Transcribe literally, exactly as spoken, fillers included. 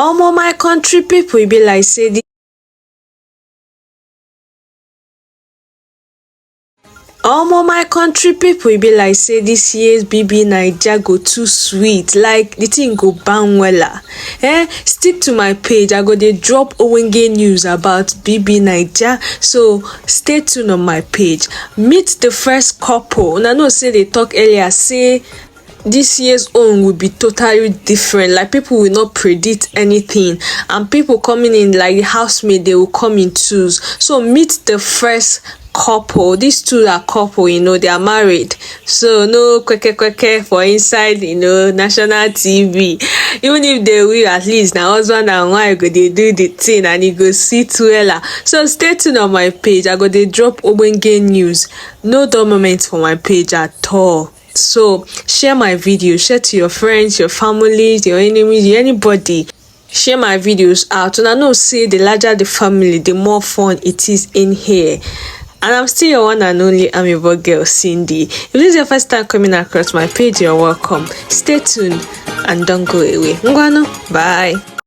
Omo, my country people, e be like say the Omo, my country people, e be like say this year's B B Naija go too sweet. Like, the thing go bang wella. Eh, stick to my page. I go dey drop ogbonge news about B B Naija. So stay tuned on my page. Meet the first couple. Una know say they talk earlier say this year's own will be totally different. Like, people will not predict anything, and people coming in, like the housemaid, they will come in twos. So meet the first couple. These two are couple, you know, they are married. So no kweke kweke for inside, you know, national T V. Even if they will, at least now husband and wife go dey do the thing and e go sit wella. So stay tuned on my page. I go dey drop ogbonge news. No dull moment for my page at all. So share my video, share to your friends, your families, your enemies, your anybody. Share my videos out. Una know say the larger the family, the more fun it is in here. And I'm still your one and only Amebo girl, Cindy. If this is your first time coming across my page, you're welcome. Stay tuned and don't go away. Ngwanu, bye.